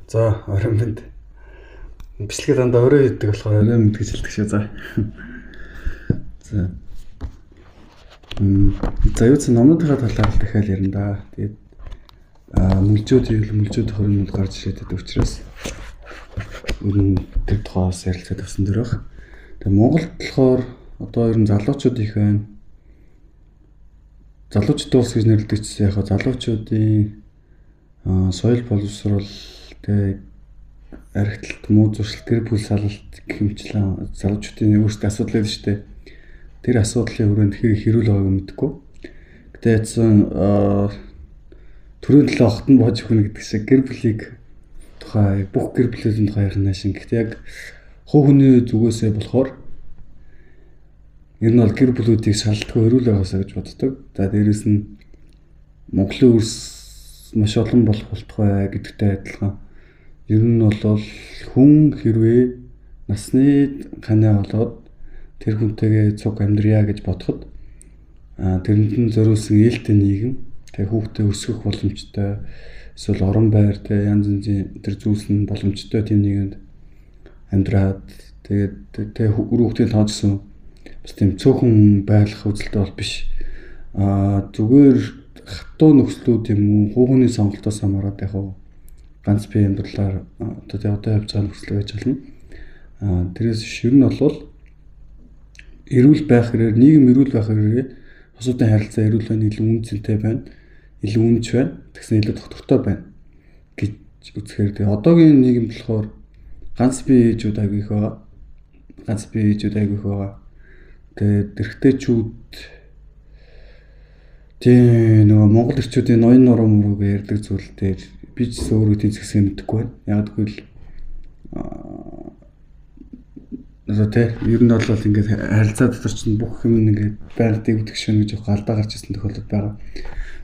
За, оройн мэнд. Бичлэгээ дандаа орой хийдэг болохоор оройн мэнд гэж хэлдэг шүү. За. За. За юу ч номнуудынхаа талаар л дахиад ярина да. Тэгээд мүлжүүд ивэл мүлжүүд хорин гарч ирээд байдаг учраас ер нь тэр тухайс ярилцаад авсан дөрөх. Тэгээд Монголд болохоор одоо ер нь залуучууд их байна. Залуучууд улс гэж нэрлэдэг ч яг залуучуудын соёл боловсрол, тэгээд архиталт, муу зуршил, гэр бүл салалт гэх мэтчлэн залуучуудын өөрсдийн асуудал байдаг шүү дээ. Тэр асуудлын хүрээнд хэр хэрүүл байгааг мэдэхгүй. Гэтэ яцсан төрийн төлөө огт нь боож өгнө гэдэг шиг гэр бүлийг тухай бүх гэр бүлийн тухай ярих наашин. Гэхдээ яг хувь хүний зүгээсээ болохоор ер нь бол гэр бүлүүдийг шалдаггүй эрүүл байгаасаа гэж боддог. За дээрэс нь Монголын өрс маш олон болох болтугай гэдэгтэй адилхан. Ер нь бол хүн хэрвээ насны ханаа болоод тэр хүнтэйгээ цуг амьдрья гэж бодоход тэрэнд нь зориулсан ээлтэй нийгэм, тэг хүүхдээ өсгөх боломжтой, эсвэл орон байр, тэг янз янзын тэр зүйлс нь боломжтой тийм нийгэмд амьдраад тэгээд тэг үр хүүхдийн тооцсон бас тийм цөөхөн байлах үзэлтэй бол биш. Зүгээр хатуу нөхцлүүд юм уу, хувь хүний сонголтоос хамаарат яг ганц бие амьдралаар одоо тэг одоо явж байгаа нөхцөл байж болно. Тэрээс ер нь бол эрүүл байх хэрээр, нийгэм эрүүл байх хэрээр бусдын харилцаа эрүүл байна, илүү үн цэнтэй байна, илүү үнч байна, тэгсэн илүү тогтвортой байна гэж үзэхээр тэгээ одоогийн нийгэм болохоор ганц бие ээжүүд аягүй их байгаа. Ганц бие ээжүүд аягүй их байгаа. Тэгээд эрэгтэйчүүд тийм нөгөө Монгол эрчүүдийн ноён нуруу мурууг ярьдаг зүйл дээр би ч гэсэн өөрөө тийм згсээ мэдэхгүй байна. Яг гэвэл одоо тий ер нь бол ингээд харилцаа дотор чинь бүх юм ингээд байнга дэгдэх шөнө гэж явах алдаа гарч ирсэн тохиолдол байгаа.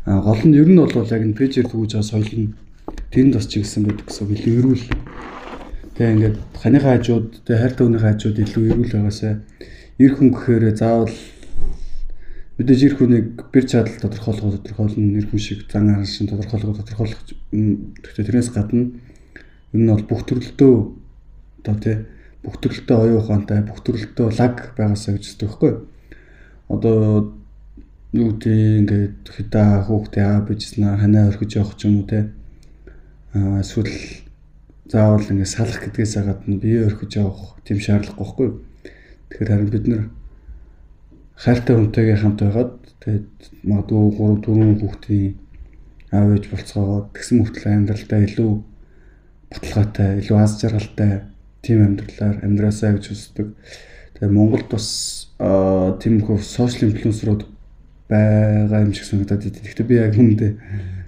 Гол нь ер нь бол яг энэ пэйжээр түгэж байгаа соёл нь тэнд бас чиглэсэн байдаг гэсэн үг. Илүү эрүүл. Тэгээ ингээд ханыхаа хажууд, тэгээ хайртай хүнийхээ хажууд илүү эрүүл байгаасай. Эр хүн гэхээр заавал мэдээж эр хүнийг бэр чадал тодорхойлох, эр хүн шиг зан араншин тодорхойлох. Гэхдээ тэрнээс гадна ер нь бол бүх төрөлдөө одоо тий бүх төрөлтөө оюун ухаантай, бүх төрөлтөө лаг байгаасаа гэж үздэг байхгүй. Одоо юу гэдэг ингээд хэдэ хүүхдээ аа bijсэн ханаа орхиж явах ч юм уу те. Эсвэл заавал ингээд салах гэдгээс гадна бие орхиж явах тийм шаардлагагүй байхгүй. Тэгэхээр харин бид нэр хайртай хүнтэйгээ хамт байгаад тэгээд магадгүй 3 4 хүүхдийн аав ээж болцоогоод тэгсэн мөртлөө амьдралдаа илүү баталгаатай, илүү аз жаргалтай тийм амьдралаар амьдраасаа гэж хүсдэг. Тэгээ Монголд бас тиймэрхүү сошиал инфлюенсерүүд байгаа юм шиг санагдаад идэв. Гэхдээ би яг үүндээ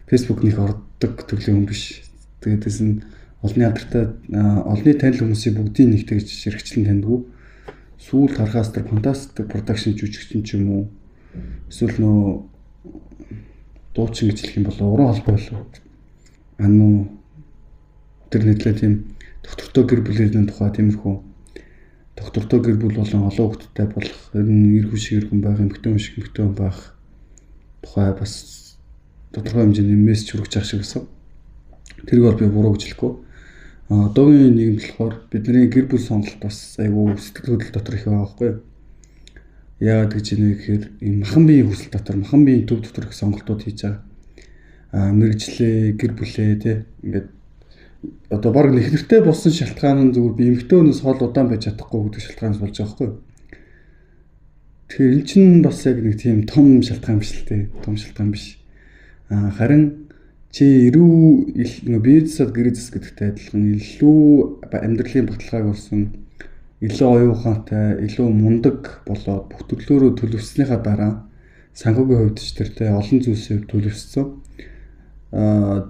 Facebook нэх ордог төрлийн хүн биш. Тэгээд тэс нь олонний алдартай олонний танил хүмүүсийн бүгдийг нэг тэгж ширхчлэн таньдгүй. Сүүлд харахаас тэр Fantastic Production жүжигчин ч юм уу эсвэл нөө дуучин гэж хэлэх юм болоо уран холбоо болов. Ану тэр нийтлээ тийм доктортой гэр бүлийн тухай тиймэрхүү доктортой гэр бүл болон олон хүүхэдтэй болох, ер нь эр хүн шиг эр хүн байх, эмэгтэй хүн шиг эмэгтэй хүн байх тухай бас тодорхой хэмжээний мессеж хүргэж байгаа шиг байсан. Тэрийг бол би буруу гэж хэлэхгүй. Одоогийн нийгэм болохоор бидний гэр бүл сонголт бас айгүй сэтгэл хөдлөл дотор их байгаа байхгүй юу? Яагаад гэж юм бэ гэхээр ийм махан биеийн хүсэл дотор, махан биеийн төв дотор их сонголтууд хийж байгаа. Мэргэжлээ, гэр бүлээ тий ингээд одоо баг нэхнэртэй болсон шалтгаан нь зүгээр би эмэгтэй хүнээс хол удаан байж чадахгүй гэдэг шалтгаанаас болж байгаа байхгүй юу? Тэгэхээр эн чинь бас яг нэг тийм том шалтгаан биш л дээ. Том шалтгаан биш. Харин чи эрүү бизнесад гэрээзэс гэдэгтэй адилхан илүү амьдралын баталгааг олсон, илүү оюун ухаантай, илүү мундаг болоод бүх төрлөөрөө төлөвлөснийхаа дараа санхүүгийн хувьд ч тэртэй олон зүйлсийн хувьд төлөвлөсөн.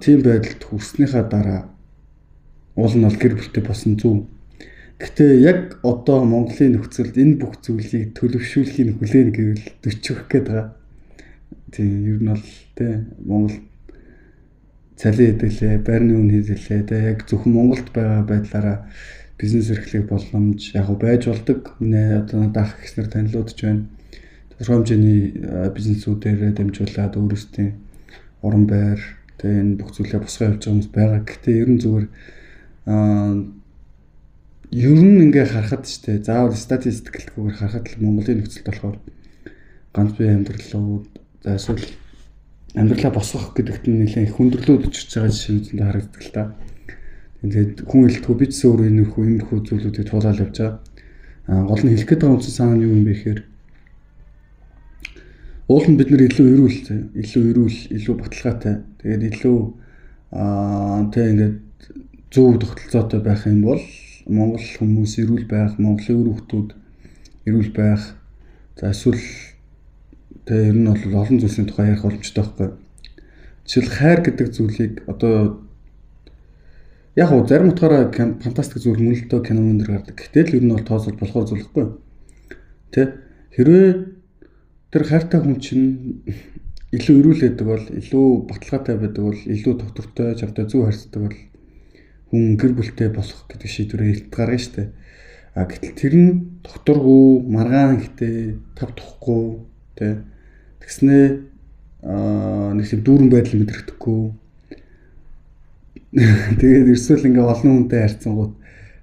Тийм байдалд хүрснийхаа дараа уул нь бол гэр бүлтэй болсон зүв. Гэтэ яг одоо Монголын нөхцөлд энэ бүх зүйлийг төлөвшүүлэхийг хүлээн гэвэл 40 гээд байгаа. Тийм ер нь бол тий Монгол цалин хэдэлээ, байрны үн хэдэлээ, тий яг зөвхөн Монголд байгаа байдлаараа бизнес эрхлэх боломж яг байж болдог. Миний одоо надад ах эгч нар танилуд ч байна. Тодорхой хэмжээний бизнесүүдээрээ дамжуулаад өөрсдийн орон байр тий энэ бүх зүйлээ босгоо явж байгаа хүмүүс байгаа. Гэхдээ ер нь зүгээр Ер нь ингээ харахад ч те заавал статистик гэлтгүүгээр харахад л Монголын нөхцөлд болохоор ганц бие амьдралууд за эсвэл амьдралаа босгох гэдэгт нь нэлээд их хүндрэлүүд учирч байгаа жишээ зөндөө харагддаг л та. Тэгээд хүн хэлтгүү би ч өөрөө иймэрхүү зүйлүүдийг туулаад явж байгаа. Гол нь хэлэх гээд байгаа үндсэн санаа нь юу юм бэ гэхээр уул нь бид нар илүү эрүүл, илүү эрүүл, илүү баталгаатай. Тэгээд илүү тэг ингээд зөв тогтолцоотой байх юм бол Монгол хүмүүс эрүүл байх, Монголын үр хүүхдүүд эрүүл байх. За эсвэл тэг ер нь бол олон зүйлсийн тухай ярих боломжтой байхгүй. Жишээл хайр гэдэг зүйлийг одоо яг уу зарим утгаараа фантастик зүйл мөн л дөө кинон дээр гардаг. Гэтэл ер нь бол тооцоол болохоор зүйл байхгүй. Тэ хэрвээ тэр хайртай хүн чинь илүү эрүүл байдаг бол, илүү баталгаатай байдаг бол, илүү доктортой, чамтай зөв харьцдаг бол хүн гэр бүлтэй болох гэдэг шийдвэрээ эрт гаргана шүү дээ. А гэтэл тэр нь докторгүй, маргаан ихтэй, тав тухгүй, тэ тэгснээ нэг юм дүүрэн байдал мэдрэхдэггүй. Тэгээд ерсүүл ингээ олон хүнтэй харьцангуут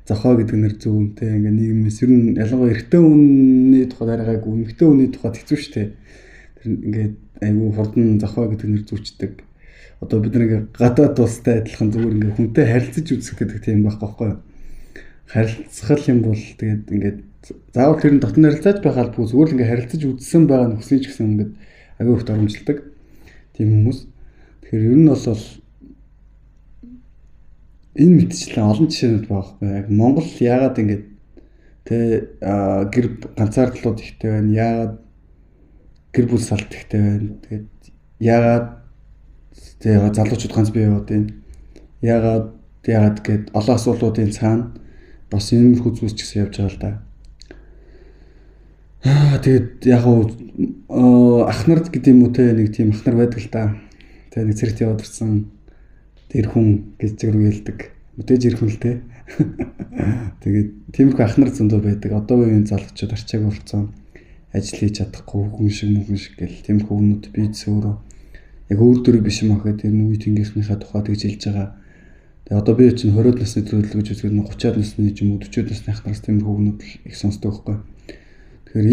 зохоо гэдэг нэр зөв үнтэй ингээ нийгмээс ер нь ялангуяа эрэгтэй хүний тухай дараагаагүй эмэгтэй хүний тухайд хэцүү шүү дээ. Тэр ингээд айгүй хурдан зохоо гэдэг нэр зүүчдэг. Одоо бид нэг гадаад улстай адилхан зүгээр ингээ хүнтэй харилцаж үзэх гэдэг тийм байхгүй байхгүй юу? Харилцах юм бол тэгээд ингээд заавал тэр нь дотн харилцаж байх албагүй зүгээр л ингээ харилцаж үзсэн байгаа нөхцөлийг ч гэсэн ингээд айгүй их доромжилдог тийм хүмүүс. Тэгэхээр ер нь бол энэ мэтчлэн олон жишээнүүд байгаа байхгүй яг Монгол яагаад ингээд тэ гэр ганцаардлууд ихтэй байна, яагаад гэр бүл салт ихтэй байна, тэгээд яагаад тэ залуучууд ганц бие яваад байна, яагаад гэд олон асуултуудын цаана бас иймэрхүү зүйлс ч гэсэн явж байгаа л да. Тэгээд яг уу ах нар гэдэг юм уу те нэг тийм ах нар байдаг л да. Тэгээ нэг цэрэгт яваад ирсэн тэр хүн гэж зэрэг хэлдэг. Мэдээж ир хүн л те. Тэгээд тиймэрхүү ах нар зөндөө байдаг. Одоо үеийн залуучууд арчааг болцсон. Ажил хийж чадахгүй хүн шиг мөн шиг гэл тиймэрхүү хүмүүд би өөрөө яг өөр дөрөв биш юм ахэд тэр үе тэнгийнхнийхаа тухай тэгж хэлж байгаа. Тэгээ одоо би чинь 20-од насны төлөв гэж үзэхэд 30-аад насны ч юм уу 40-од насны ах нараас тиймэрхүү хүмүүд их сонсдог байхгүй. Тэгэхээр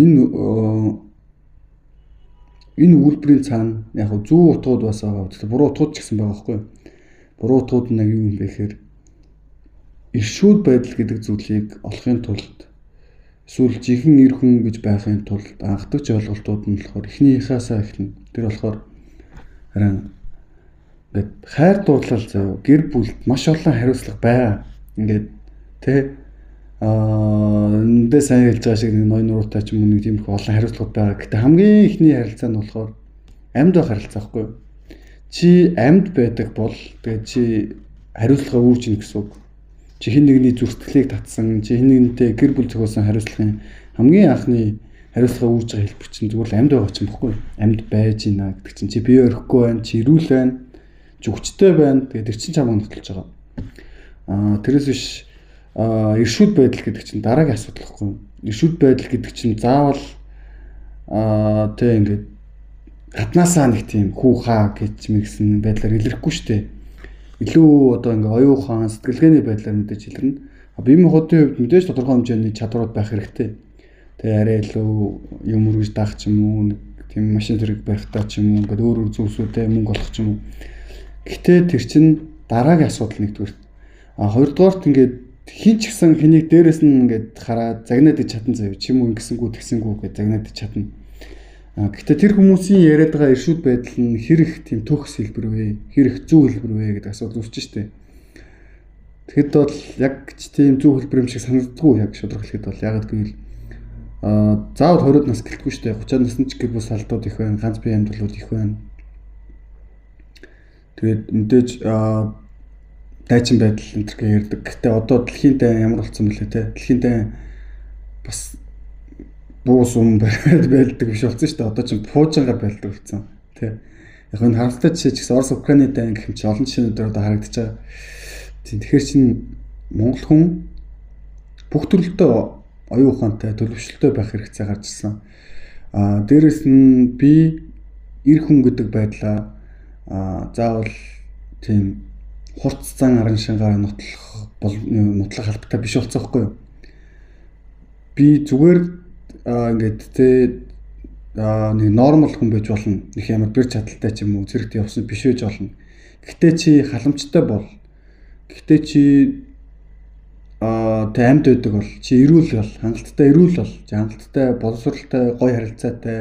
энэ үйлдвэрийн цаана яг зөв утгууд бас байгаа. Тэгэхээр буруу утгууд ч гэсэн байгаа байхгүй. Буруу утгууд нь яг юу юм бэ гэхээр иршүүд байдал гэдэг зүйлийг олохын тулд эсвэл жинхэнэ эр хүн гэж байхын тулд анхдагч ойлголтууд нь болохоор эхнийхээсээ эхэлнэ. Тэр болохоор харин ингээд хайр дурлал зав гэр бүлд маш олон хариуцлага байгаа. Ингээд тэ эндээ сайн хэлж байгаа шиг нэг ной нуруутай ч юм уу нэг тиймэрхүү олон хариуцлагууд байгаа. Гэтэ хамгийн эхний харилцаа нь болохоор амьд байх харилцаа байхгүй юу? Чи амьд байдаг бол тэгээд чи хариуцлага үүрч ийн гэсэн үг. Чи хэн нэгний зүрхсэтгэлийг татсан, чи хэн нэгнтэй гэр бүл зохиосон хариуцлагын хамгийн анхны хариуцлага үүрж байгаа хэлбэр чинь зүгээр л амьд байгаа чинь баггүй юу? Амьд байж гинэ гэдэг чинь чи бие өрөхгүй байна, чи эрүүл байна, чи хүчтэй байна. Тэгээд тэр чинь чамайг нотолж байгаа. Тэрээс биш иршүүд байдал гэдэг чинь дараагийн асуудал байхгүй юу? Иршүүд байдал гэдэг чинь заавал тэг ингээд гаднаасаа нэг тийм хүү хаа гэж мэгсэн байдлаар илэрхгүй шүү дээ. Илүү одоо ингээ оюун ухаан сэтгэлгээний байдлаар мэдээж илэрнэ. Бие махбодын хувьд мэдээж тодорхой хэмжээний чадварууд байх хэрэгтэй. Тэгээ арай илүү юм өргөж даах ч юм уу, нэг тийм машин зэрэг барихтаа ч юм уу, ингээд өөр өөр зүйлсүүдээ мөнгө олох ч юм уу. Гэтэ тэр чинь дараагийн асуудал нэгдүгээр. Хоёрдугаарт ингээд хин ч гэсэн хэнийг дээрээс нь ингээд хараад загнаад ич чадан заяа. Чим үү ингэсэнгүү тэгсэнгүү гэж загнаад ич чадна. Гэхдээ тэр хүмүүсийн яриад байгаа иршүүд байдал нь хэр их тийм төгс хэлбэр вэ? Хэр их зөв хэлбэр вэ гэдэг асуудал үүсэж штэ. Тэгэхэд бол яг ч тийм зөв хэлбэр юм шиг санагддаггүй яг шудраг хэлэхэд бол ягаад гэвэл заавал 20-од нас гэлтгүй штэ. 30-аад насны ч гэр бүл салтууд их байна, ганц бие амьдралууд их байна. Тэгээд мэдээж дайчин байдал энэ төр гэж ярьдаг. Гэтэ одоо дэлхийн дайн ямар болсон бэлээ те. Дэлхийн дайн бас буус ум бариад байлдаг биш болсон шүү дээ. Одоо чинь пуужингаар байлдаг болсон тий. Яг энэ харамсалтай жишээ ч гэсэн Орос Украины дайн гэх юм чи олон жишээнүүд одоо харагдаж байгаа. Тийм тэгэхээр чинь Монгол хүн бүх төрөлтөө оюун ухаантай, төлөвшлөлтэй байх хэрэгцээ гарч ирсэн. Дээрэс нь би эр хүн гэдэг байдлаа заавал тийм хурц зан аран шингаар нотлох бол мутлаг албатай биш болсон байхгүй юу? Би зүгээр ингээд те нэг нормал хүн байж болно. Нэг ямар бэр чадaltaй ч юм уу зэрэгт явсан биш байж болно. Гэхдээ чи халамжтай бол. Гэхдээ чи тэ амьд байдаг бол, чи эрүүл бол, хангалттай эрүүл бол, чи хангалттай боловсралтай, гоё харилцаатай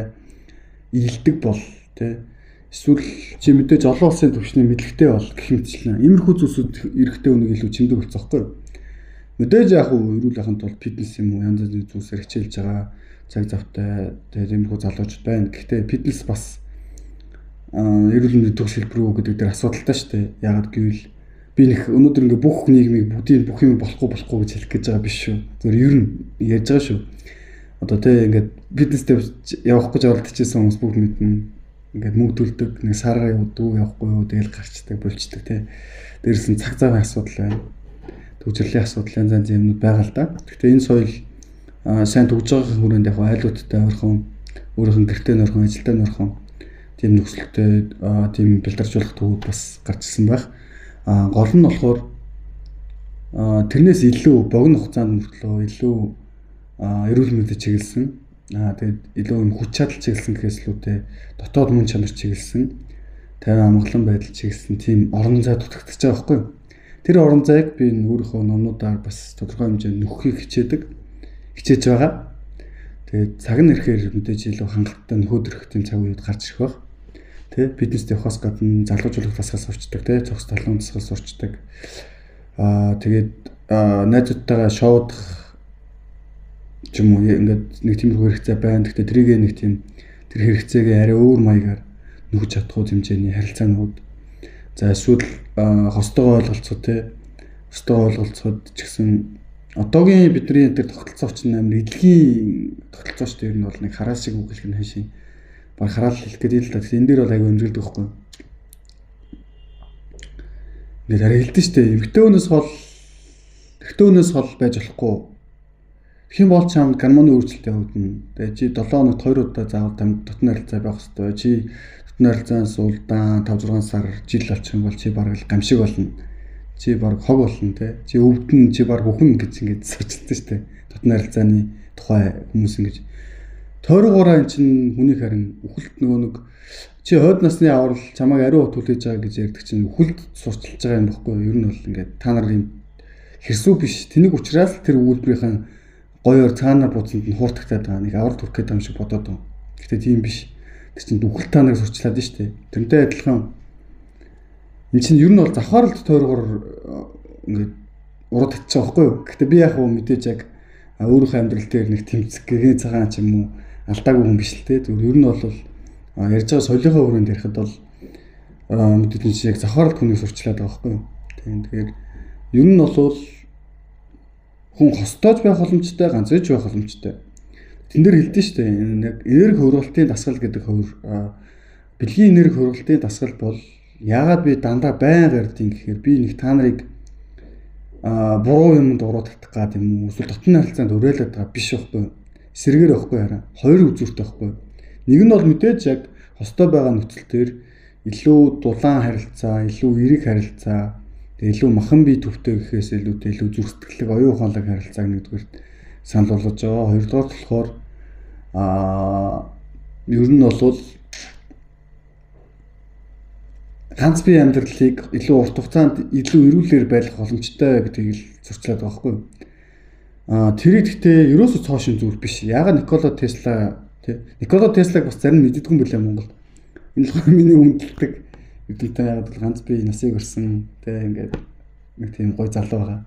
ийдэг бол тэ эсвэл чи мэдээж олон улсын түвшний мэдлэгтэй бол гэх мэтчлэн иймэрхүү зүйлсүүд эрэгтэй хүнийг илүү чимдэг болсон байхгүй юу? Мэдээж яг уу эрүүл байхын тулд фитнес юм уу янз бүрийн зүйлсээр хичээлж байгаа цаг завтай тэгээд иймэрхүү залуучууд байна. Гэхдээ фитнес бас эрүүл мэндийн төгс хэлбэр үү гэдэг дээр асуудалтай шүү дээ. Яагаад гэвэл би нэг өнөөдөр ингээ бүх нийгмийг бүгдийг бүх юм болохгүй гэж хэлэх гэж байгаа биш шүү. Зөв ер нь ярьж байгаа шүү. Одоо тэ ингээд фитнестэй явах гэж оролдож хүмүүс бүгд мэднэ. Ингээд мөнгө төлдөг, нэг саргаа явдаг, явахгүй юу, тэгэл гарчдаг, болчдөг тэ. Дээрээс нь цаг завын асуудал байна. Төвчрлийн асуудал янз янзын юмнууд байгаа л да. Гэхдээ энэ соёл сайн түгж байгаа хүрээнд яг айлуудтай ойрхон, өөрийнх нь гэртээ нөрхөн, ажилдаа нөрхөн тийм нөхцөлтэй, тийм бэлтаржуулах төвүүд бас гарч ирсэн байх. Гол нь болохоор тэрнээс илүү богино хугацаанд мөртлөө илүү эрүүл мэндэд чиглэсэн. Тэгээд илүү юм хүч чадал чиглэсэн гэхээс илүүтэй дотоод мөн чанар чиглэсэн, тайван амгалан байдал чиглэсэн тийм орон зай дутагдчихж байгаа байхгүй юу? Тэр орон зайг би өөрийнхөө номнуудаар бас тодорхой хэмжээнд нөхөхийг хичээж байгаа. Тэгээд цаг нь ирэхээр мэдээж илүү хангалттай нөхөд ирэх тийм цаг үед гарч ирэх байх. Тэ бизнест явахаас гадна залуучуулах дасгал сурчдаг, тэ цогц талуун дасгал сурчдаг. Тэгээд найзуудтайгаа шоудах ч юм уу ингээд нэг тиймэрхүү хэрэгцээ байна. Гэхдээ тэрийг нэг тийм тэр хэрэгцээгээ арай өөр маягаар нөхөж чадах хэмжээний харилцаанууд. За эсвэл хостойгоо ойлголцоход те хостойгоо ойлголцоход ч гэсэн одоогийн бидний тэр тогтолцоо чинь амар эдлэгийн тогтолцоо шүү дээ. Ер нь бол нэг хараа шиг үг хэлэх нь хайшин баг хараал хэлэх гэдэг л да. Тэгэхээр энэ дээр бол айгүй өмжүүлдэг байхгүй. Ингээд арай хэлдэж шүү дээ. Эмэгтэй хүнээс хол эрэгтэй хүнээс хол байж болохгүй. Тэгэх юм бол чамд гормоны өөрчлөлт явагдана. Тэгээ чи 7 хоногт 2 удаа заавал дотны харилцаа байх хэрэгтэй. Чи дотны харилцаанаас улдаан 5 6 сар жил болчих юм бол чи бараг л гамшиг болно. Чи бараг хог болно те. Чи өвдөн, чи бараг үхэн гэж ингэж сурчилсан шүү дээ. Дотны харилцааны тухай хүмүүс ингэж тойргоороо эн чин хүнийг харин үхэлт нөгөө нэг чи хойд насны аврал чамайг ариун хот хүлээж байгаа гэж ярьдаг чинь үхэлд сурчилж байгаа юм баггүй. Ер нь бол ингээд та нар юм хэрсүү биш. Тэнэг учраас тэр үйлдвэрийн гоёор цаанаа буцанд нь хууртагтаад байгаа. Нэг аврал төрөх гээд байгаа юм шиг бодоод байгаа. Гэхдээ тийм биш. Тэр чинь үхэл та нарыг сурчлаад нь шүү дээ. Тэрнтэй адилхан энэ чинь ер нь бол завхааралт тойргоор ингээд ураад татчих байхгүй юу. Гэхдээ би яг хөө мэдээж яг өөрийнхөө амьдрал дээр нэг тэмцэх гэрээ цагаан ч юм уу алдаагүй хүн биш л те. Зүгээр ер нь бол ярьж байгаа соёлынхоо хүрээнд ярихад бол мэдээж энэ чинь яг завхааралт хүнийг сурчлаад байгаа байхгүй юу. Тийм тэгэхээр ер нь бол хүн хостойж байх боломжтой, ганцаарч байх боломжтой. Тэн дээр хэлдэж штэ энэ яг энерги хөрвөлтийн дасгал гэдэг хувир бэлгийн энерги хөрвөлтийн дасгал бол яагаад би дандаа байнга ярьдیں гэхээр би нэг та нарыг буруу юмд уруу татах гад юм уу эсвэл дотны харилцаанд уриалаад байгаа биш байхгүй юу? Эсрэгээр байхгүй хараа. Хоёр үзүүртэй байхгүй юу? Нэг нь бол мэдээж яг хостой байгаа нөхцөл дээр илүү дулаан харилцаа, илүү эерэг харилцаа, тэгээ илүү махан бие төвтэй гэхээс илүүтэй илүү зүрх сэтгэлэг оюун ухаанлаг харилцааг нэгдүгээр санал болгож байгаа. Хоёрдугаар болохоор ер нь бол ганц бие амьдралыг илүү урт хугацаанд илүү эрүүлээр байх боломжтой гэдгийг л сурчлаад байгаа байхгүй юу? Тэрийг гэхдээ ерөөсөө цоо шин зүйл биш. Яагаад Никола Тесла тий Никола Теслаг бас зарим мэддэггүй юм билээ Монголд. Энэ болохоор миний хүндэлдэг. Эрдэмтэн яагаад бол ганц бие насыг өрсөн тий ингээд нэг тийм гой залуу байгаа.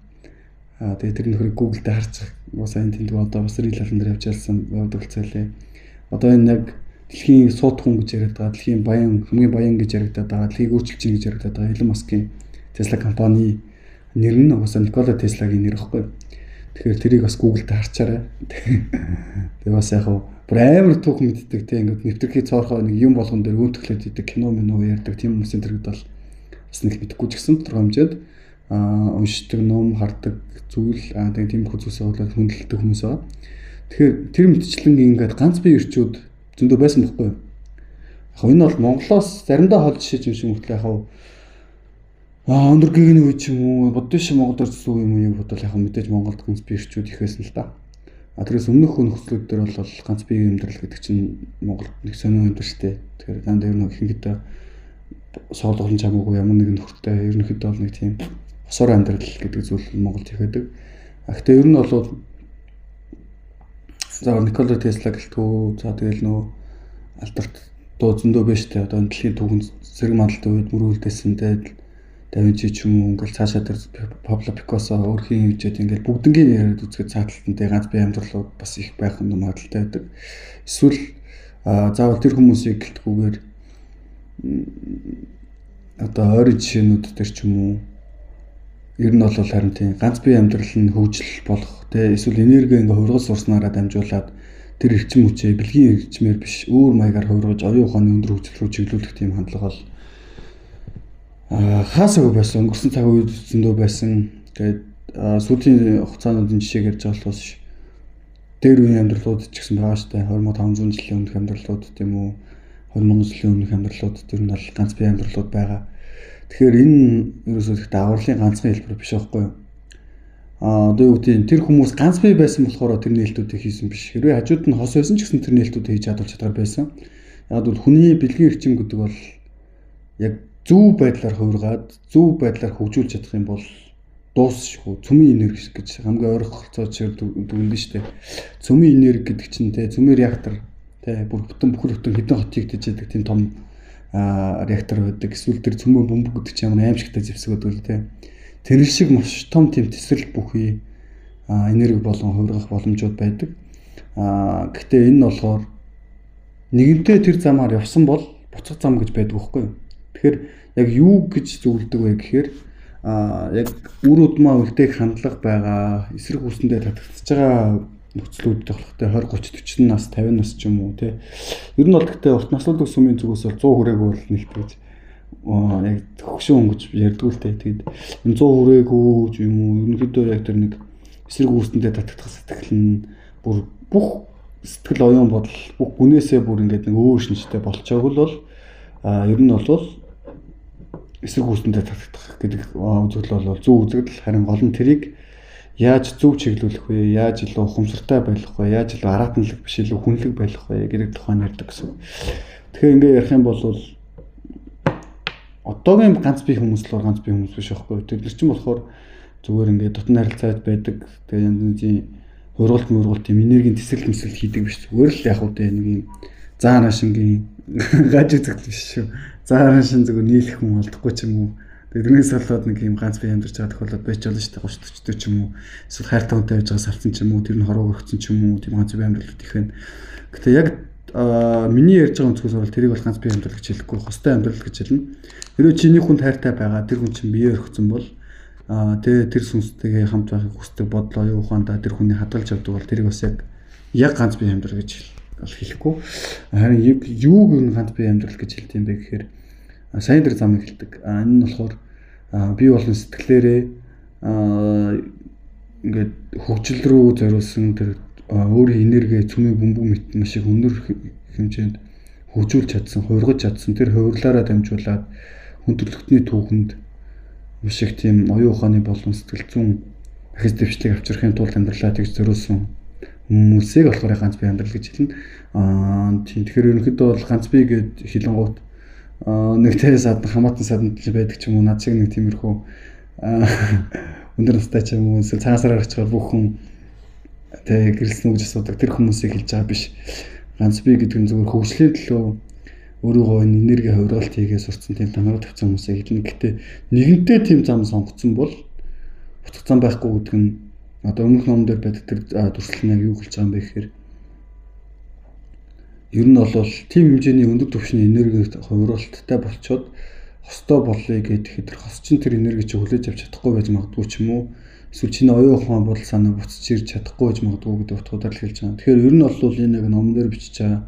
Тэгээ тэр нөхрийг Google дээр харчих. Уусаа энэ тэнд одоо бас рил алан дээр явж ялсан явдаг цайлээ. Одоо энэ яг дэлхийн сууд хүн гэж яриад байгаа, дэлхийн баян, хамгийн баян гэж яригадаад байгаа, дэлхийг өөрчилж чинь гэж яригадаад байгаа Elon Musk-ийн Tesla компани нэр нь угаасаа Никола Теслагийн нэр ихгүй. Тэгэхээр тэрийг бас Google дээр харчаарай. Тэгээ бас яг бүр амар түүх мэддэг те ингээд нэвтрхий цоорхоо нэг юм болгон дээр өөнтөглөөд идэг кино минь ярьдаг тийм хүмүүсийн тэрэгд бол бас нэг мэдэхгүй ч гэсэн тодорхой хэмжээнд уншдаг ном хардаг зүйл тэгээ тиймэрхүү зүйлсээ болоод хүндэлдэг хүмүүс байгаа. Тэгэхээр тэр мэтчлэн ингээд ганц бие ирчүүд зөндөө байсан байхгүй юу? Яг энэ бол Монголоос заримдаа хол жишээ юм шиг мөртлөө яг Өндөр гигний үе ч юм уу, буддиш Монголд орсон үе юм уу бодвол яг мэдээж Монголд ганц бие эрчүүд их байсан л да. Тэрээс өмнөх нөхцлүүд дээр бол ганц биеийн амьдрал гэдэг чинь Монголд нэг сонин амьдралтай. Тэгэхээр дандаа ер нь ихэнхдээ соолгон чамаагүй ямар нэгэн нөхөртэй ерөнхийдөө бол нэг тийм хосоор амьдрал гэдэг зүйл Монголд их байдаг. Гэхдээ ер нь бол за Никола Тесла гэлтгүү, за тэгэл нөгөө алдарт дуу зөндөө байж тээ. Одоо дэлхийн түүхэн сэрэг мандалтай үед мөрөөлдөөсөн дээ. Да Винчи ч юм уу ингээл цаашаа тэр Пабло Пикассо өөрхийн хэмжээд ингээл бүгднгийн яриад үзэхэд цааталтан дээр ганц бие амьдралууд бас их байх нь магадлалтай байдаг. Эсвэл заавал тэр хүмүүсийг гэлтгүүгээр одоо ойрын жишээнүүд дээр ч юм уу ер нь бол харин тийм ганц бие амьдрал нь хөгжил болох тэ эсвэл энерги ингээ хувиргал сурснараа дамжуулаад тэр эрчим хүчээ бэлгийн эрчмээр биш өөр маягаар хувиргаж оюун ухааны өндөр хөгжил рүү чиглүүлэх тийм хандлага бол хаасаагүй байсан. Өнгөрсөн цаг үед зөндөө байсан. Тэгээд сүүлийн хугацаануудын жишээг ярьж байгаа болохоос дээр үеийн амьдралууд ч гэсэн байгаа шүү дээ. 2500 жилийн өмнөх амьдралууд тийм үү, 20,000 жилийн өмнөх амьдралууд тэр нь бол ганц бие амьдралууд байгаа. Тэгэхээр энэ ерөөсөө их дагаварлын ганцхан хэлбэр биш байхгүй юу? Одоо юу гэдэг тэр хүмүүс ганц бие байсан болохоор тэр нээлтүүдийг хийсэн биш. Хэрвээ хажууд нь хос байсан ч гэсэн тэр нээлтүүдийг хийж чадвал чадвар байсан. Яг бол хүний бэлгийн эрчим гэдэг бол яг зөв байдлаар хувиргаад, зөв байдлаар хөгжүүлж чадах юм бол дуусшгүй цөмийн энерги гэж хамгийн ойролцоо жишээр дүгнэн шүү дээ. Цөмийн энерги гэдэг чинь те цөмийн реактор те бүр бүтэн бүхэл бүтэн хэдэн хотыг тэжээдэг тийм том реактор байдаг. Эсвэл тэр цөмийн бөмбөг гэдэг чинь ямар аимшигтай зэвсэг байдаг л те. Тэр шиг маш том тийм тесрэл бүхий энерги болон хувиргах боломжууд байдаг. Гэхдээ энэ нь болохоор нэгэнтээ тэр замаар явсан бол буцах зам гэж байдаг байхгүй юу? Тэгэхээр яг юу гэж зөвлөдөг вэ гэхээр яг үр удмаа үлдээх хандлага байгаа, эсрэг хүсэндээ татагдчихж байгаа нөхцлүүд болохоор 20 30 40 нас 50 нас ч юм уу тий. Ер нь бол гэхдээ урт наслуулдаг сүмийн зүгээс бол 100 хүрээгүй бол нэгт гэж яг хөгшин өнгөж ярьдгүй л тий. Тэгэд энэ 100 хүрээгүй юм уу ерөнхийдөө яг тэр нэг эсрэг хүсэндээ татагдах сэтгэл нь бүр бүх сэтгэл оюун бодол бүх гүнээсээ бүр ингээд нэг өөр шинжтэй болчоог л бол ер нь бол эсрэг хүсэндээ татагдах гэдэг үзэгдэл бол зөв үзэгдэл. Харин гол нь тэрийг яаж зөв чиглүүлэх вэ? Яаж илүү ухамсартай байх вэ? Яаж илүү араатанлаг биш илүү хүнлэг байх вэ гэдэг тухайн ярьдаг гэсэн. Тэгэхээр ингээ ярих юм бол одоогийн ганц бие хүмүүс л ганц бие хүмүүс биш байхгүй. Тэр чинь болохоор зүгээр ингээ дотн харилцаад байдаг. Тэгээ янз бүрийн хургалт мөргөлт юм энергийн тесрэл мэсрэл хийдэг биш. Зүгээр л яг үгүй нэг юм заа нашингийн гаж үзэгдэл биш шүү. Заа нашин зүгээр нийлэх хүн олдохгүй ч юм уу. Тэрнээс болоод нэг юм ганц бие амьдарч байгаа тохиолдол байж болно шүү дээ. 30 40 ч юм уу. Эсвэл хайртай хүнтэй байж байгаа салцсан ч юм уу. Тэр нь хорвоо өгсөн ч юм уу. Тийм ганц бие амьдралууд их байна. Гэтэ яг миний ярьж байгаа өнцгөөс бол тэрийг бол ганц бие амьдрал гэж хэлэхгүй, хостой амьдрал гэж хэлнэ. Хэрвээ чиний хүнд хайртай байгаа тэр хүн чинь бие орхисон бол тэгээ тэр сүнстэйгээ хамт байхыг хүсдэг бодол оюун ухаандаа тэр хүний хадгалж явдаг бол тэрийг бас яг ганц бие амьдрал гэж хэлэхгүй. Харин юуг юу ганц бие амьдрал гэж хэлдэг юм бэ гэхээр сайн тэр замыг хэлдэг. Энэ нь болохоор бие болон сэтгэлээрээ ингээд хөгжил рүү зориулсан тэр өөрийн энерги цөмийн бөмбөг мэт маш их өндөр хэмжээнд хөгжүүлж чадсан, хувиргаж чадсан. Тэр хувирлаараа дамжуулаад хүн төрөлхтний түүхэнд маш их тийм оюун ухааны болон сэтгэл зүйн ахис дэвшлиг авчрахын тулд амьдралаа тэгж зориулсан хүмүүсийг болохоор ганц бие амьдрал гэж хэлнэ. Тийм тэгэхээр ерөнхийдөө бол ганц бие гэд хэлэнгуут нэг тэр садан хамаатан саданд ч байдаг ч юм уу над шиг нэг тиймэрхүү өндөр настай ч юм уу эсвэл цаасаар очихоор бүх хүн тэг гэрэлсэн үг гэж асуудаг тэр хүмүүсийг хэлж байгаа биш. Ганц бие гэдэг нь зөвхөн хөгжлийн төлөө өөрийгөө энэ энерги хувиргалт хийгээ сурцсан тийм тангараг тавьсан хүмүүсийг хэлнэ. Гэтэ нэгэнтээ тийм зам сонгоцсон бол буцах зам байхгүй гэдэг нь одоо өмнөх ном дээр байдаг тэр дүрслэл нь яг юу хэлж байгаа юм бэ гэхээр ер нь бол тийм хэмжээний өндөр түвшний энерги хувиргалттай болчоод хостой болъё гэхэд тэр хос чинь тэр энерги чи хүлээж авч чадахгүй байж магадгүй ч юм уу эсвэл чиний оюун ухаан бодол санаа буцаж ирж чадахгүй байж магадгүй гэдэг утгуудаар л хэлж байгаа. Тэгэхээр ер нь бол энэ яг номон дээр бичиж байгаа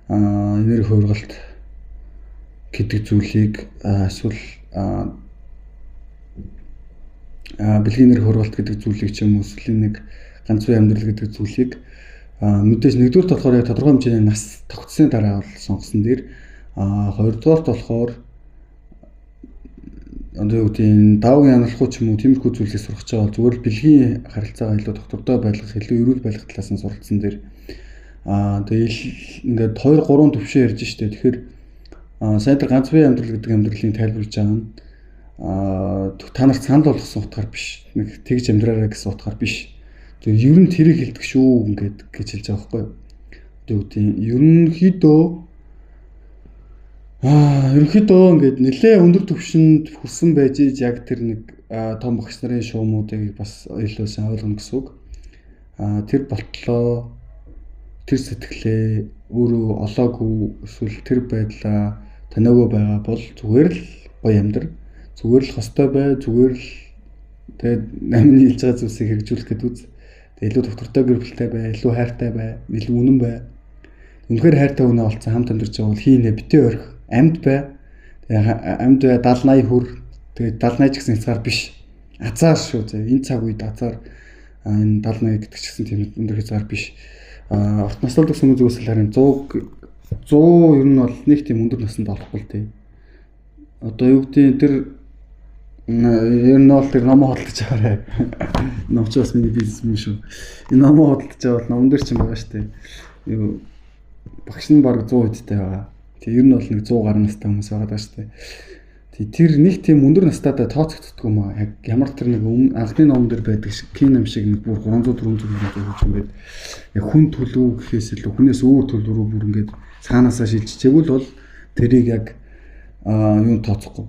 энерги хувиргалт гэдэг зүйлийг эсвэл бэлгийн энерги хувиргалт гэдэг зүйлийг ч юм уу эсвэл нэг ганц бие амьдрал гэдэг зүйлийг мэдээж нэгдүгüрт болохоор яг тодорхой хэмжээний нас тогтсны дараа бол сонгосон дээр, хоёрдугаарт болохоор одоо юу гэдэг нь давг яналахгүй ч юм уу тиймэрхүү зүйлсийг сурах гэж байгаа бол зүгээр л бэлгийн харилцаагаа илүү тогтвортой байлгах, илүү эрүүл байлгах талаас нь суралцсан дээр тэгэл ингээд 2 3 төвшин ярьж штэ. Тэгэхээр сайн тэр ганц бие амьдрал гэдэг амьдралын тайлбарлаж байгаа нь та нарт санал болгосон утгаар биш. Нэг тэгж амьдраарай гэсэн утгаар биш. Тэр ер нь тэрийг хэлдэг шүү ингээд гэж хэлж байгаа байхгүй юу? Одоо юу гэдэг нь ерөнхийдөө ингээд нэлээ өндөр түвшинд хүрсэн байж яг тэр нэг том багш нарын шуумуудыг бас илүү сайн ойлгоно гэсэн үг. Тэр болтлоо тэр сэтгэлээ өөрөө олоогүй эсвэл тэр байдлаа таниагүй байгаа бол зүгээр л гоё амьдр, зүгээр л хостой бай, зүгээр л тэгээд амины хэлж байгаа зүйлсийг хэрэгжүүлэх гэдэг үз. Тэгээд илүү доктортой гэр бүлтэй бай, илүү хайртай бай, илүү үнэн бай. Үнэхээр хайртай хүнээ олцсон хамт амьдарч байгаа бол хийнэ битээ орхи, амьд бай. Тэгээд амьд бай 70 80 хүр. Тэгээд 70 80 ч гэсэн хязгаар биш. Азар шүү зэ. Энэ цаг үед азар энэ 70 80 гэдэг ч гэсэн тийм өндөр хязгаар биш. Урт наслуулдаг сүмэн зүгээс л харин 100 ер нь бол нэг тийм өндөр насанд орохгүй л дээ. Одоо юу гэдэг тэр ер нь бол тэр номоо хөдөлж аваарай. Ном ч бас миний бизнес юм шүү. Энэ номоо хөдөлж авал номон дээр ч юм байгаа шүү дээ. Юу багш нь баг 100 хэдтэй байгаа. Тэг ер нь бол нэг 100 гаруй настай хүмүүс байгаа даа шүү дээ. Тэг тэр нэг тийм өндөр настайдаа тооцогддоггүй юм аа. Яг ямар тэр нэг анхны номон дээр байдаг шиг кином шиг нэг бүр 300 400 400 гэж юм байд. Яг хүн төлөв гэхээс илүү хүнээс өөр төлөв рүү бүр ингээд цаанаасаа шилжчихээгүүл бол тэрийг яг юун тооцохгүй.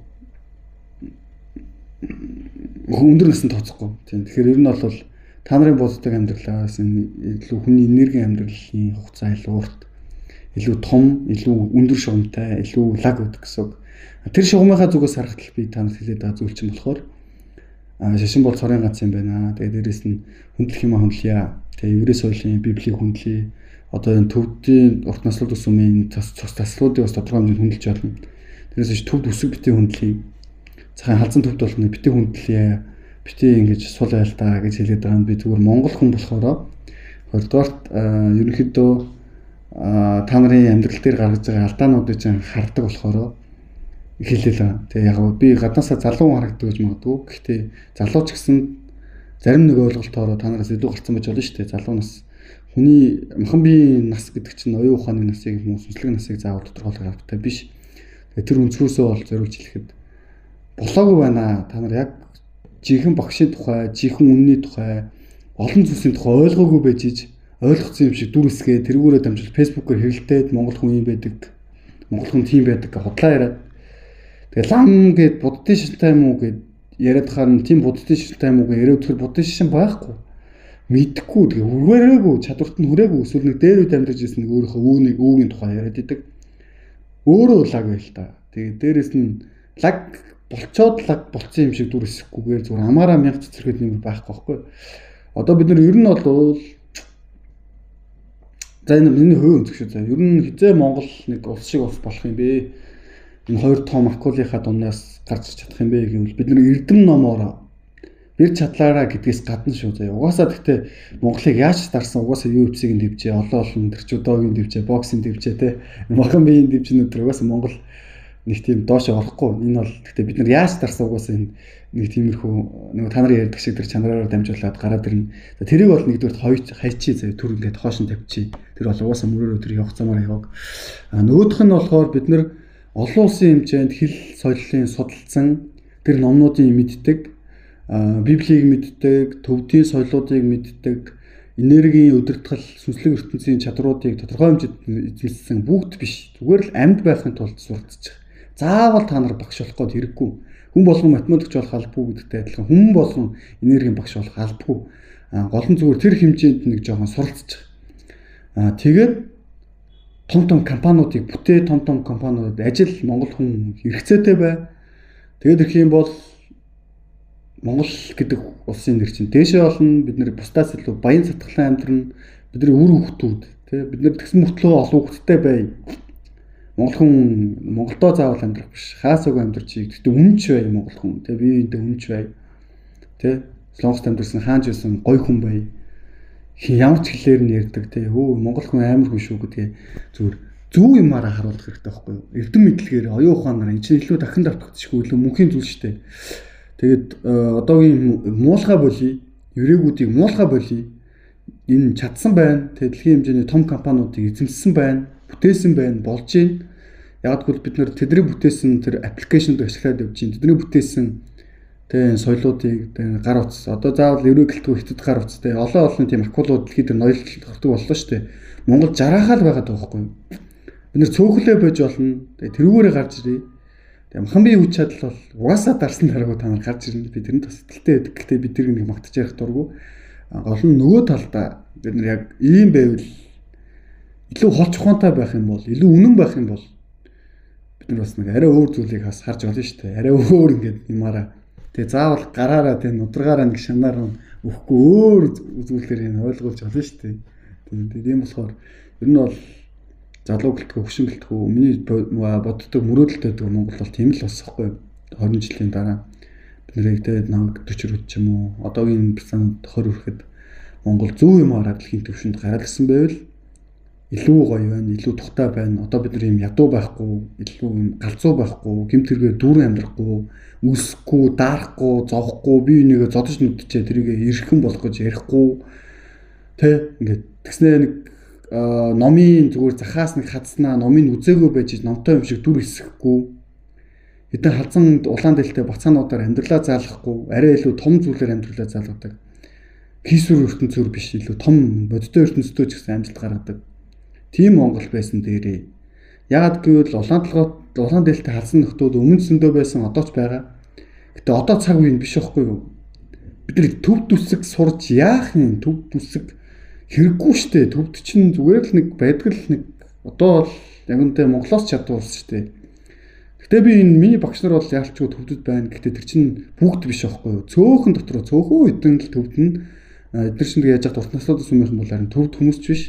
Өндөр насанд тооцохгүй. Тийм. Тэгэхээр ер нь бол та нарын боддог амьдралаас энэ илүү хүний энергийн амьдралын хугацаа илүү урт, илүү том, илүү өндөр шугамтай, илүү лаг байдаг гэсэн үг. Тэр шугамынхаа зүгээс харахад би та нарт хэлээд байгаа зүйл чинь болохоор шашин бол цорын гац юм байна. Тэгээ дээрэс нь хүндлэх юм хүндлэе. Тэгээ еврей соёлын библийг хүндлэе. Одоо энэ төвдийн урт наслууд үсмийн цус таслуудыг бас тодорхой хэмжээнд хүндэлж болно. Тэрнээс биш төвд үсэг битгий хүндлэе. Цахын халзан төвд болно битгий хүндлэе. Битгий ингэж сул айл та гэж хэлээд байгаа нь би зүгээр монгол хүн болохоор хоёрдугаарт ерөнхийдөө та нарын амьдрал дээр гаргаж байгаа алдаануудыг чинь хардаг болохоор хэлээ л. Тэгээ яг би гаднаасаа залуу харагддаг гэж магадгүй. Гэхдээ залуу ч гэсэн зарим нэг ойлголтоороо та нараас илүү гарцсан байж болно шүү дээ. Залуу нас хүний махан биеийн нас гэдэг чинь оюун ухааны насыг юм уу сүнслэг насыг заавал тодорхойлох албатай биш. Тэгээ тэр өнцгөөсөө бол зориулж хэлэхэд болоогүй байна. Та нар яг жинхэнэ багшийн тухай, жинхэнэ үнний тухай, олон зүйлсийн тухай ойлгоогүй байж иж ойлгоцсон юм шиг дүр эсгээ тэргүүрээ дамжуул фэйсбүүкээр хэрэлдээд монгол хүн юм байдаг, монгол хүн тийм байдаг гэж худлаа яриад. Тэгээ лам гэд буддын шашинтай юм уу гэд яриад хаар нь тийм буддын шашинтай юм уу гэж яриад тэр буддын шашин байхгүй. Мэдхгүй тэгээ хүрээрээгүй, чадварт нь хүрээгүй эсвэл нэг дээр үед амьдарч ирсэн нэг өөрийнхөө өвгийн тухай яриад идэг. Өөрөө лаг байл та. Тэгээ дээрэс нь лаг болцоод лаг болцсон юм шиг дүр эсэхгүйгээр зүгээр амаараа мянга цэцэрхэд нэмэр байхгүй байхгүй. Одоо бид нар ер нь бол за энэ миний хувийн өнцөг шүү. За ер нь хизээ Монгол нэг улс шиг улс болох юм бэ? Энэ хоёр том акулынхаа дундаас гарч чадах юм бэ гэвэл бид нар эрдэм номоороо бэр чадлаараа гэдгээс гадна шүү заяа. Угаасаа гэхдээ Монголыг яаж дарсан угаасаа UFC-г дэвжээ, олон олон тэр жүдогийн дэвжээ, боксing дэвжээ те. Махан биеийн дэвжнүүд тэр угаасаа Монгол нэг тийм доош орохгүй. Энэ бол гэхдээ бид нар яаж дарсан угаасаа энэ нэг тиймэрхүү нэг та нарын ярьдаг шиг тэр чанараараа дамжуулаад гараад ирнэ. За тэрийг бол нэгдүгээр хайчи заяа түр ингээд хоош нь тавьчих. Тэр бол угаасаа мөрөөрөө тэр явах замаар яваг. А нөгөөх нь болохоор бид нар олон улсын хэмжээнд хэл соёлын судалсан тэр номнуудын мэддэг, Библийг мэддэг, төвдийн соёлоодыг мэддэг, энергийн удирдгал, сүнслэг ертөнцийн чадруудыг тодорхой хэмжээнд эзэмшсэн бүгд биш. Зүгээр л амьд байхын тулд суралцчих. Заавал та нар багш болох гээд хэрэггүй. Хүн болгон математикч болох албагүй гэдэгтэй адилхан хүн болгон энергийн багш болох албагүй. Гол нь зүгээр тэр хэмжээнд нэг жоохон суралцчих. Тэгээд том том компаниудыг бүтээ, том том компаниудад ажил монгол хүн хэрэгцээтэй бай. Тэгээд ирэх юм бол Монгол гэдэг улсын нэр чинь дээшээ олно, бид нэр бусдаас илүү баян цатгалан амьдрна, бидний үр хүүхдүүд тий бид нэр тэгсэн мөртлөө олон хүүхэдтэй бай. Монгол хүн Монголдоо заавал амьдрах биш, хаасаагүй амьдрч. Гэхдээ үнэнч бай монгол хүн тий бие биендээ үнэнч бай. Тий Солонгост амьдарсан хаанч байсан гой хүн бай. Ямар ч хэлээр нь ярьдаг тий хөө монгол хүн амар хүн шүү гэдгээ зүгээр Зөв юмараа харуулах хэрэгтэй байхгүй юу? Эрдэм мэдлэгээр, оюун ухаанаар энэ чинь илүү дахин давтагдчихгүй илүү мөнхийн зүйл шүү дээ. Тэгээд одоогийн муулга болий, еврейгүүдийг муулга болий. Энэ чадсан байна. Тэгээд дэлхийн хэмжээний том компаниудыг эзэмшсэн байна, бүтээсэн байна, болж байна. Яг гэвэл бид нэр тэдний бүтээсэн тэр аппликейшнүүд ашиглаад явж байна. Тэдний бүтээсэн тэ соёлоодыг тэ гар утас одоо заавал еврей гэлтгүй хятад гар утас тэ олон олон тийм акулууд дэлхийд дээр ноёлох боллоо шүү дээ. Монгол жараахаа л байгаад байгаа байхгүй юу? Бид нэр цөөхлөө байж болно. Тэгээ тэрүүгээрээ гарч ирье. Тэгээ махан бие хүч чадал бол угаасаа дарсан дараагүй та нар гарч ирнэ. Би тэрэнд бас итгэлтэй байдаг. Гэхдээ би тэрийг нэг магтаж ярих дурггүй. Гол нь нөгөө талдаа бид нар яг ийм байвал илүү холч ухаантай байх юм бол, илүү үнэн байх юм бол бид нар бас нэг арай өөр зүйлийг бас харж болно шүү дээ. Арай өөр ингээд юмараа. Тэгээ заавал гараараа тэгээ нударгаараа нэг шанаар өгөхгүй өөр зүйлээр энэ ойлгуулж болно шүү дээ. Тэгээд ийм болохоор ер нь бол залуу гэлтгүү, хөшин гэлтгүү миний боддог мөрөөдөлтэй байдаг Монгол бол тийм л болсон хгүй 20 жилийн дараа бид нарыг тэгээд 40 хүрэх ч юм уу одоогийн 20 хүрэхэд Монгол зөв юм араа дэлхийн түвшинд гараад ирсэн байвал илүү гоё байна, илүү тухтай байна. Одоо бид нар юм ядуу байхгүй, илүү юм галзуу байхгүй, гэмт хэрэгээр дүүрэн амьдрахгүй, үсэхгүй, даарахгүй, зовхгүй, бие бинийгээ зодож нүдчээ тэрийг эрхэн болох гэж ярихгүй. Тэ ингээд тэгснээ нэг номын зүгээр захаас нэг хадснаа номыг үзээгүй байж номтой юм шиг дүр хэсэхгүй. Хэдэн халзан улаан дэлтэй бацаануудаар амьдралаа заалгахгүй, арай илүү том зүйлээр амьдралаа заалгадаг. Хийсвэр ертөнцөөр биш, илүү том бодиттой ертөнцтэй ч гэсэн амжилт гаргадаг. Тийм Монгол байсан дээрээ. Яагаад гэвэл улаан толгой улаан дэлтэй халсан нөхдүүд өмнө зөндөө байсан, одоо ч байгаа. Гэтэ одоо цаг үе нь биш байхгүй юу? Бид нар төв дүсэг сурж яах юм? Төв дүсэг хэрэггүй штэ. Төвд чинь зүгээр л нэг байдаг л нэг одоо бол яг үнтэй Монголоос чадвар улс штэ. Гэтэ би энэ миний багш нар бол яалчгүй төвдөд байна. Гэтэ тэр чинь бүгд биш байхгүй юу? Цөөхөн дотроо цөөхөн хэдэн л төвд нь эдгээр чинь яаж яах урт наслуудаас өмнөх юм бол харин төвд хүмүүс ч биш.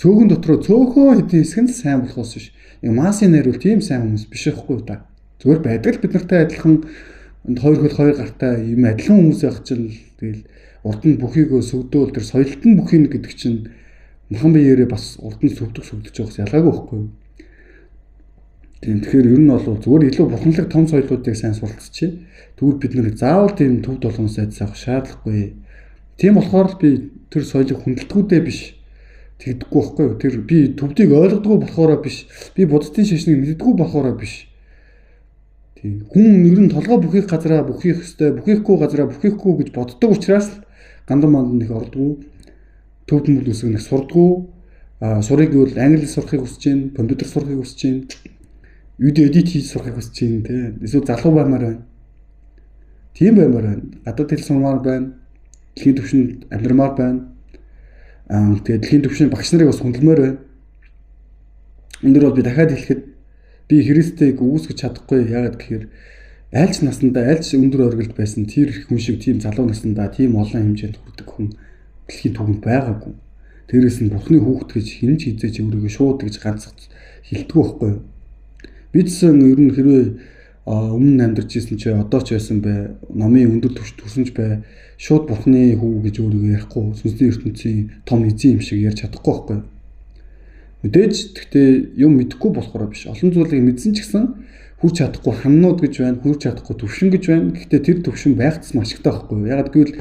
Цөөхөн дотроо цөөхөн хэдэн хэсэг нь сайн болохоос биш. Яг массын найруул тийм сайн хүмүүс биш байхгүй юу та. Зүгээр байдаг л бид нартай адилхан хоёр хөл хоёр гартай юм адилхан хүмүүс байх чинь тэгэл урд нь бүхийгөө сөгдөөл тэр соёлт нь бүхийг гэдэг чинь махан биеэрээ бас урд нь сөгдөх сөгдөж байгаас ялгаагүй байхгүй юу. Тийм тэгэхээр ер нь бол зүгээр илүү бурханлаг том соёлуудыг сайн суралцчихъя. Тэгвэл бид нэр заавал тийм төв долгон сайд авах шаардлагагүй. Тийм болохоор л би тэр соёлыг хүндэлтгүүдээ биш тэгдэггүй байхгүй юу. Тэр би төвдийг ойлгодгүй болохоор биш. Би буддын шашныг мэддэггүй болохоор биш. Тийм хүн ер нь толгой бүхийх газараа бүхийх ёстой, бүхийхгүй газараа бүхийхгүй гэж боддог учраас л гандан манд нэг ордгоо, төвд мөл үсэг нэг сурдгуу, сурыг гэвэл англи сурахыг хүсэж байна, компьютер сурахыг хүсэж байна, видео эдит хийж сурахыг хүсэж байна те. Эсвэл залуу баймаар байна. Тийм баймаар байна. Гадаад хэл сурмаар байна. Дэлхийн түвшинд амьдрмаар байна. Тэгээд дэлхийн түвшинд багш нарыг бас хүндэлмээр байна. Өндөр бол би дахиад хэлэхэд би Христийг үүсгэж чадахгүй. Яагаад гэхээр айлч наснда айлч өндөр оргилд байсан тэр хүн шиг тийм залуу наснда тийм олон хэмжээнд хүрдэг хүн дэлхийн түвшинд байгаагүй. Тэрээс нь Бурхны хүүхэд гэж хэн ч хизээч өөрийгөө шууд гэж ганц хэлдэггүй байхгүй юу? Би ч гэсэн ер нь хэрвээ өмнө амьдарч исэн чи одоо ч байсан бай, номын өндөр түвшинд хүрсэн ч бай, шууд Бурхны хүү гэж өөрийгөө ярихгүй, сүнсний ертөнцийн том эзэн юм шиг ярьж чадахгүй байхгүй юу? Мэдээж гэхдээ юм мэдэхгүй болохоор биш. Олон зүйлийг мэдсэн ч гэсэн хүрч чадахгүй ханнууд гэж байна, хүрч чадахгүй төвшин гэж байна. Гэхдээ тэр төвшин байх тусам ашигтай байхгүй юу? Ягаад гэвэл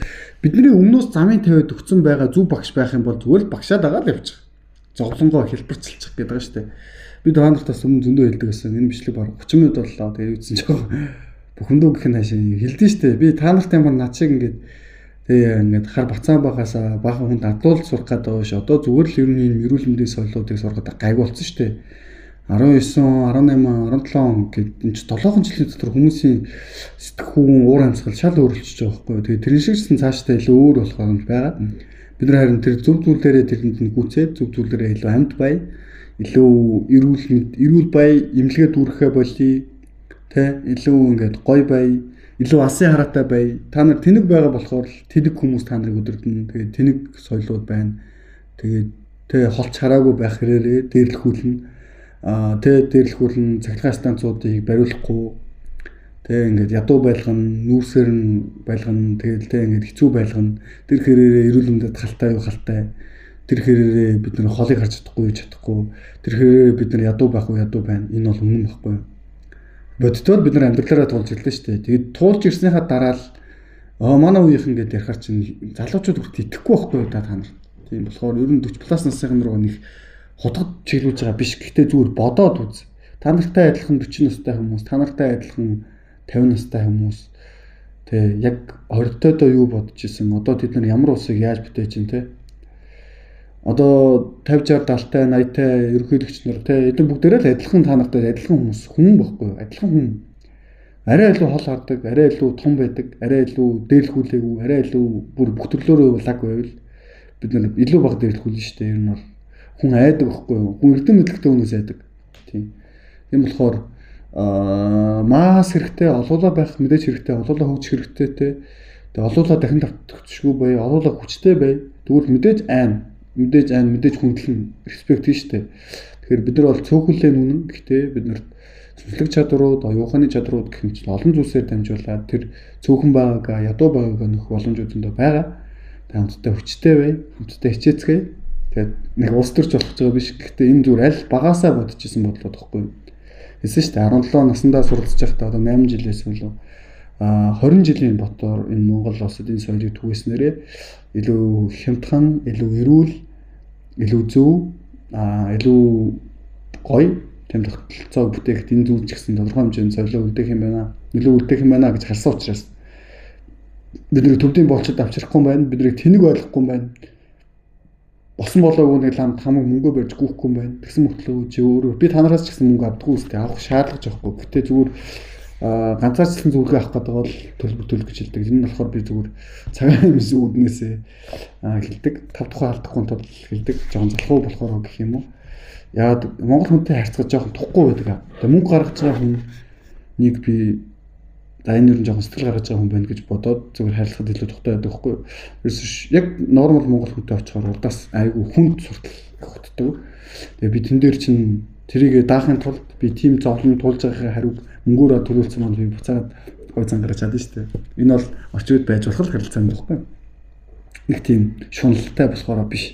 бидний өмнөөс замын тавиад өгсөн байгаа зөв багш байх юм бол зүгээр л багшаад байгаа л явчих. Зовлонгоо хэлбэрчилчих гэдэг байгаа шүү дээ. Би та нарт бас өмнө зөндөө хэлдэг байсан. Энэ бичлэг баг 30 минут боллоо. Тэгээ юу гэсэн жоо бүхэндөө гэх нь хаашаа хэлдэж шүү дээ. Би та нарт ямар над шиг ингээд тэгээ ингээд хар бацаан байхаасаа баахан хүнд адлуул сурах гэдэг байгаа ш. Одоо зүгээр л ер нь энэ эрүүл мэндийн соёлоодыг сургаад гайг болсон шүү дээ. 19, 18, 17 он гэд энэ ч 7 жилийн дотор хүмүүсийн сэтгхүүн уур амьсгал шал өөрчлөж байгаа байхгүй юу. Тэгээ тэрэн шигсэн цаашдаа илүү өөр болох юм байгаа. Бид нар харин тэр зөв зүйлээрээ тэрэнд нь гүцээд зөв зүйлээрээ илүү амьд бай, илүү эрүүл мэнд, эрүүл бай, эмнэлгээ дүүрэхэ болий, тэ илүү ингээд гой бай, илүү алсын хараатай бай. Та нар тэнэг байгаа болохоор л тэнэг хүмүүс та нарыг өдөрдөн. Тэгээд тэнэг соёлууд байна. Тэгээд тэ холч хараагүй байх хэрээрээ дээрлэхүүлнэ. Тэ дээрлэхүүлнэ, цахилгаан станцуудыг бариулахгүй. Тэ ингээд ядуу байлгана, нүүрсээр нь байлгана, тэгэл тэ ингээд хэцүү байлгана. Тэр хэрээрээ эрүүл мэндэд халтай юу халтай. Тэр хэрээрээ бид нар холыг харж чадахгүй, чадахгүй. Тэр хэрээрээ бид нар ядуу байх уу, ядуу байна. Энэ бол үнэн байхгүй юу? Бодитоор бид нар амьдралаараа туулж ирлээ шүү дээ. Тэгээд туулж ирснийхаа дараа л манай үеийнхэн гэдээ ярихаар чинь залуучууд хүртэл итгэхгүй байхгүй юу та нар. Тийм болохоор ер нь 40 плюс насныхан руу нэг хутгад чиглүүлж байгаа биш. Гэхдээ зүгээр бодоод үз. Та нартай адилхан 40 настай хүмүүс, та нартай адилхан 50 настай хүмүүс тэ яг 20-тойдоо юу бодож исэн, одоо тэд нар ямар улсыг яаж бүтээж чинь тэ. Одоо 50 60 70-тай 80-тай ерөнхийлөгч нар тэ эдгээр бүгдээрээ л адилхан та нартай адилхан хүмүүс хүн бохгүй юу? Адилхан хүн. Арай илүү хол хардаг, арай илүү том байдаг, арай илүү дээрлэхүүлээгүй, арай илүү бүр бүх төрлөөрөө лаг байвал бид нар илүү бага дээрлэхүүлнэ шүү дээ. Ер нь бол хүн айдаг бохгүй юу? Хүн эрдэм мэдлэгтэй хүнээс айдаг. Тийм. Тийм болохоор маас хэрэгтэй, олуулаа байх мэдээж хэрэгтэй, олуулаа хөгжих хэрэгтэй те. Тэгээ олуулаа дахин давтагдчихгүй бай, олуулаа хүчтэй бай. Тэгвэл мэдээж айн, мэдээж айн, мэдээж хүндлэн респект хийн штэ. Тэгэхээр бид нар бол цөөхөлээ нүнэн. Гэхдээ бид нарт сүнслэг чадварууд, оюуханы чадварууд гэх мэт олон зүйлсээр дамжуулаад тэр цөөхөн байгаагаа, ядуу байгаагаа нөх боломжууд зөндөө байгаа. Тэгээ хамтдаа хүчтэй бай, хамтдаа хичээцгээе. Тэгээд нэг улс төрч болох гэж байгаа биш. Гэхдээ энэ зүгээр аль багаасаа бодож исэн бодлоо тоххой юу. Хэлсэн шүү дээ. 17 насндаа суралцж байхдаа одоо 8 жилээс үлээ 20 жилийн ботоор энэ Монгол улсад энэ соёлыг түгээснээрээ илүү хямдхан, илүү эрүүл, илүү зөв, илүү гоё тэм тогтолцоог бүтээхэд энэ зүйл ч гэсэн тодорхой хэмжээнд соёлоо үлдээх юм байна. Илүү үлдээх юм байна гэж харсан учраас бидний төвдийн болчид авчрахгүй юм байна. Биднийг тэнэг ойлгохгүй юм байна. Босон болоогүй нэг ламд хамаг мөнгө барьж гүйхгүй юм байна. Тэгсэн мөртлөө чи өөрөө би та нараас ч гэсэн мөнгө авдаггүй үстэй авах шаардлага жоохгүй. Гэтэ зүгээр ганцаарчлан зүрхээ авах гэдэг бол төлбөр төлөх гэж хэлдэг. Энэ нь болохоор би зүгээр цагаан юмс үүднээсээ хэлдэг. Тав тухай алдахгүй тул хэлдэг. Жохон залхуу болохоор гэх юм уу. Яагаад Монгол хүнтэй харьцаж жоохон тухгүй байдаг. Тэгээ мөнгө гаргаж байгаа хүнийг би за энэ юу н жоохон сэтгэл гаргаж байгаа хүн байна гэж бодоод зүгээр харилцахад илүү тухтай байдаг байхгүй юу. Ерөөсөш яг нормал монгол хүнтэй очихоор урдаас айгүй хүнд суртал өгдөг. Тэгээ би тэн дээр чинь тэрийг даахын тулд би тийм зовлон туулж байгаагийн хариуг мөнгөөрөө төлүүлсэн маань би буцаагаад гой зан гаргаж чадна шүү дээ. Энэ бол орчин үед байж болох харилцаа юм байхгүй юу. Нэг тийм шуналтай болохоор биш.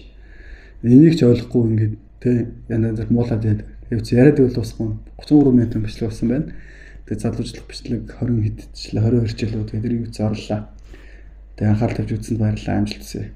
Энийг ч ойлгохгүй ингээд тэ янз янзаар муулаад байдаг. Тэгээ яриад байвал дуусахгүй 33 минутын бичлэг болсон байна. Тэгээ залуучлах бичлэг 20 хэд жил 22 жил үү тэгээ тэрийг үзсэн орлоо. Тэгээ анхаарал тавьж үзсэнд баярлалаа. Амжилт хүсье.